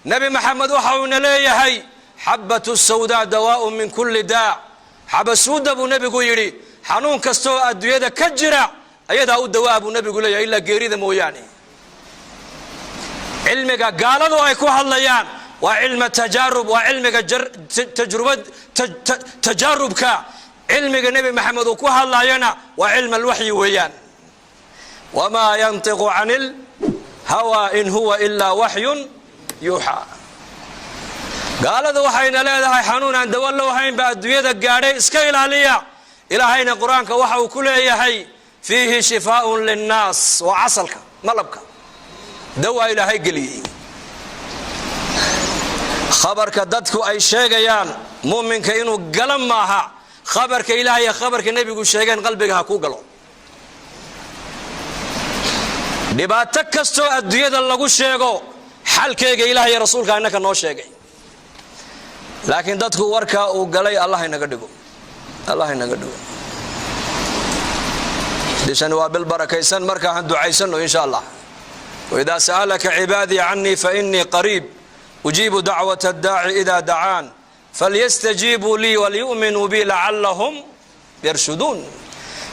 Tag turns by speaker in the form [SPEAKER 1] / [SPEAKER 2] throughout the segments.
[SPEAKER 1] Nebi Maxamed waxa uuna leeyahay: "Xabatu sawdaa dawaaءu min kulli daa." Xabasuuda buu nebigu yidhi xanuun kastaoo adduunyada ka jira ayadaa u dawaa buu nebigu leeyahay, ilaa geerida mooyaane. Cilmiga gaaladu ay ku hadlayaan waa cilma tajaarub, waa cilmiga tajrubad, tajaarubka. Cilmiga Nebi Maxamed uu ku hadlayana waa cilm alwaxyi weeyaan. "وما ينطق عن الهوى إن هو إلا وحي يوحى." Gaaladu waxayna leedahay xanuun aan dawo loo hayn ba adduunyada gaadhay, iska ilaaliya. Ilaahayna Qur-aanka waxa uu ku leeyahay: "فيه شفاء للناس." Waa casalka, malabka dawaa Ilaahay geliyey. Khabarka dadku ay sheegayaan muminka inuu gala maaha. Khabarka Ilahay iyo khabarka nebigu sheegeen qalbiga ha ku galo. Dhibaato kastoo adduunyada lagu sheego, xalkeega Ilaah iyo rasuulka innaka noo sheegay. Laakiin dadku warkaa uu galay, Allah inaga dhigo, Allah inaga dhigo. Bishani waa bil barakaysan, markaa han ducaysano insha Allah. "وإذا سألك عبادي عني فإني قريب أجيب دعوة الداع إذا دعان فليستجيبوا لي وليؤمنوا بي لعلهم يرشدون."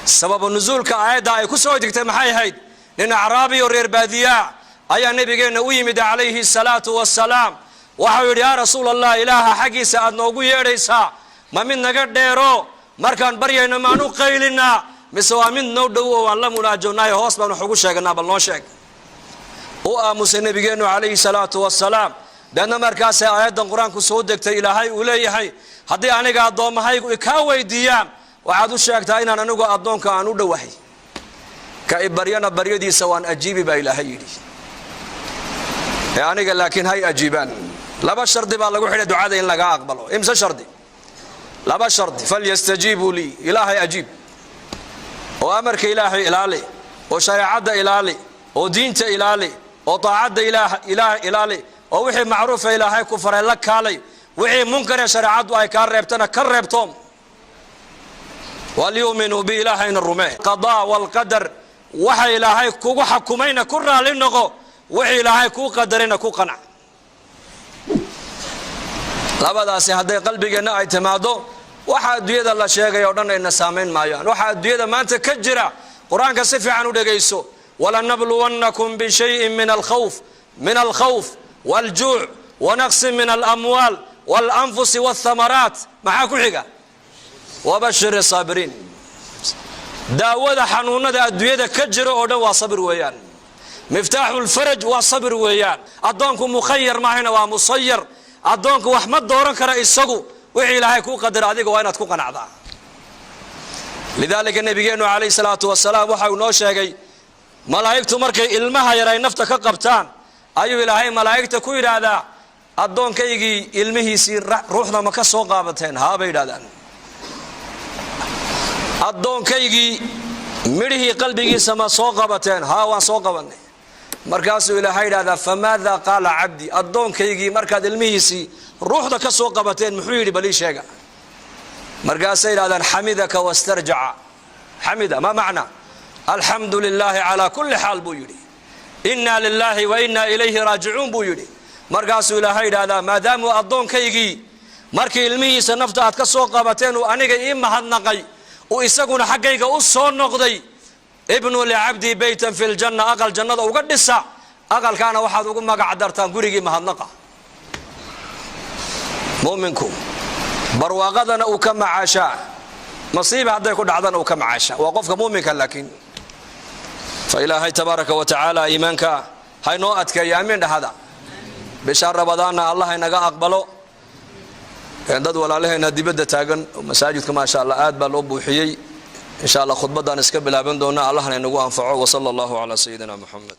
[SPEAKER 1] Sababu nusuulka aayadda ay ku soo degtay maxay ahayd? Nin acraabi oo reer baadiyaa ayaa nabigeenna u yimid calayhi الsalaatu wasalaam. Waxau yidhi: "Yaa rasuul Allah, Ilaaha xaggiisa aad noogu yeedhaysaa ma mid naga dheero, markaan baryayno maan u qaylinaa, mise waa mid noo dhow oo waan la munaajownaayo, hoos baan wax ugu sheeganaa? Bal noo sheeg." U aamusay nabigeennu calayhi salaatu wasalaam. Deedna markaasay aayaddan Qur-aanku soo degtay. Ilaahay uu leeyahay: "Haddii aniga addoommahaygu ikaa weydiiyaan, waxaad u sheegtaa inaan anigu addoonka aan u dhowahay, ka i baryana baryadiisa waan ajiibi," baa Ilaahay yidhi. Ee aniga laakiin hay ajiibaan. Laba shardi baa lagu xidhay ducada in lagaa aqbalo. Imse shardi? Laba shardi. "فليستجيبوا لي." Ilaahay ajiib oo amarka Ilaahay ilaali oo shareecadda ilaali oo diinta ilaali oo daacadda Ilaah ilaali oo wixii macruufa Ilaahay ku faray la kaalay, wixii munkaree shareecaddu ay kaa reebtana ka reebtoom. "وليؤمنوا بي." Ilaahayna rumee. Qadaa walqadar, waxa Ilaahay kugu xakumayna ku raali noqo, wixii Ilaahay kuu qadarayna ku qanac. Labadaasi hadday qalbigeenna ay timaado, waxa adduunyada la sheegay oo dhan ayna saamayn maayaan. Waxa adduunyada maanta ka jira, Qur-aanka si fiican u dhegayso: "ولنبلونكم بشيء من الخوف والجوع ونقص من الأموال والأنفس والثمرات." Maxaa ku xiga? "وبشر الصابرين." Daawada xanuunada adduunyada ka jira oo dhan waa sabir weeyaan. مفتاح الفرج waa sabir weeyaan. Addoonku mukhayar maahayna, waa musayar. Addoonku wax ma dooran kara isagu. Wixii Ilaahay kuu qadara adiga waa inaad ku qanacdaa. لذلك nabigeennu calayhi salaatu wasalaam waxa uu noo sheegay, malaa'igtu markay ilmaha yar ay nafta ka qabtaan, ayuu Ilaahay malaa'igta ku yidhaahdaa: "Addoonkaygii ilmihiisii ruuxda ma ka soo qaabateen?" "Haa," bay yidhahdaan. "Addoonkaygii midhihii qalbigiisa ma soo qabateen?" "Haa, waan soo qabanay." Markaasuu Ilaahay yidhahdaa: "فماذا قال عبدي?" Addoonkaygii markaad ilmihiisii ruuxda ka soo qabateen muxuu yidhi? Balii sheega. Markaasay yidhahdaan: "حمدك واسترجع." حمد ما معنى؟ "الحمد لله على كل حال" buu yidhi. "إنا لله وإنا إليه راجعون" buu yidhi. Markaasuu Ilaahay yidhahdaa: "Maadaamuu addoonkaygii markii ilmihiisa nafta aad ka soo qabateen uu aniga ii mahadnaqay, uu isaguna xaggayga u soo noqday, ابنوا لعبدي بيتا في الجنة." Aqal jannada uga dhisa, aqalkaana waxaad ugu magac dartaan gurigii mahadnaqa. Muminku barwaaqadana uu ka macaashaa, masiiba hadday ku dhacdana uu ka macaashaa, waa qofka muminka. Laakiin fa Ilaahay tabaaraka wa tacaala iimaanka haynoo adkeeya. Amiin dhahada. Bishaa Ramadaanna Allah inaga aqbalo. Dad walaalaheena dibadda taagan, masaajidka maasha Allah aad baa loo buuxiyey. Insha Allah khudbaddaan iska bilaaban doonaa. Allahna inagu anfaco. وصلى الله على سيدنا محمد.